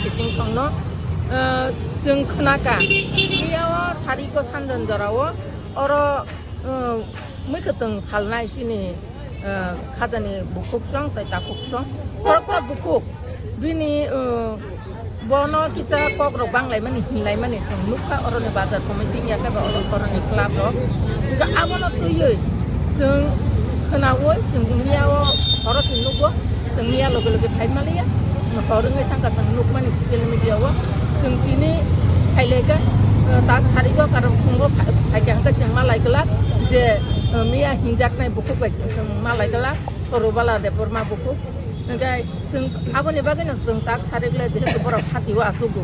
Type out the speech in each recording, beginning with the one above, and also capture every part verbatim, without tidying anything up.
Kiching songno, eh, chwng khnaka. Miyao sariko sanjon jorao oro, eh, mui kwtwng phalnai chini, eh, khajani bukhuk song tei takhuk song. Khoroksa bukhuk bini, eh, bono kisa kokrok banglaimani hinlaimani chwng nukha oroni bazar committee ya khe ba oro oroni club rok. Hingkhe abono twiwi chwng khnaui chwng miyao horo chwng nukgo. Chwng miya loge loge phai maliya, hor wngwi thangkha chwng nukmani social media o. Chwng tini phailaikha, eh, tak sarigo karon phungo phai-, phaikha hwnkhe chwng malai glak je, eh, miya hinjaknai bukhuk bai chwng malai glak, Sorubala Debbarma bukhuk. Hwnkhe chwng aboni bagwino chwng tak sariglai jehetu borok hatio achugo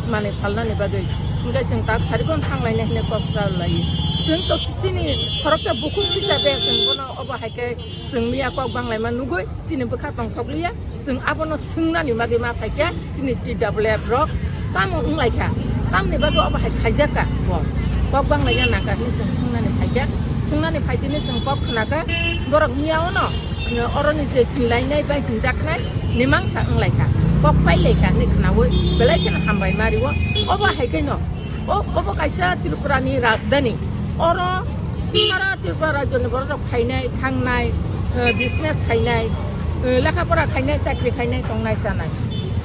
manwi phalnani bagwi. Hwnkhe chwng tak sarigo thanglainai hinwi kok salai. Chwng to chini khoroksa bukhuk hisabe chwng bono obo hai khe chwng miya kok banglaima nugwi chini bwkha tongthokliya, chwng abono swngnani bagwi ma phaikha chini T W F rok tamo wnglaikha, tamni bagwi obo hai khaijakha bo, kok banglaina nangkha hinwi chwng swngnani phaikha, swngnani phaitini chwng kok khnakha, borok miya ono oroni je hinlainai bai hinjaknai mimangsa wnglaikha, kok pailaikha hinwi khnaui belai kheno hambai mario, obo hai kheno O, obo kaisa Tripurani rajdhani. Oro sara Tripura rajyoni borok rok phainai, thangnai, eh, business khainai, eh, lekha pora khainai, chakri khainai, tongnai, chanai.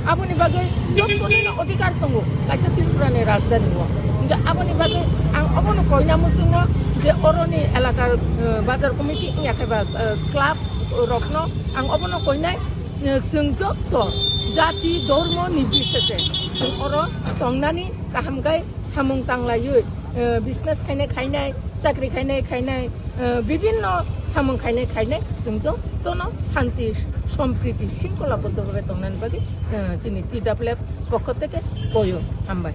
Aboni bagwi jottoni no odhikar tongo kaisa Tripurani rajdhani o. Hingkhe aboni bagwi ang obono koina muchungo je oroni elakar, eh, bazar committee wngya khe ba, eh, club rokno ang obono koinai, eh, chwng jotto jati dhormo ni bisese chwng oro tongnani kaham khe samung tanglaiwi, eh, business khainai khainai, chakri khainai khainai, eh, bibinno samung khainai khainai, chwng jotono shanti, sompriti, shingkhola boddo bhabe tongnani bagwi, eh, chini T W F pokho theke koyo. Hambai.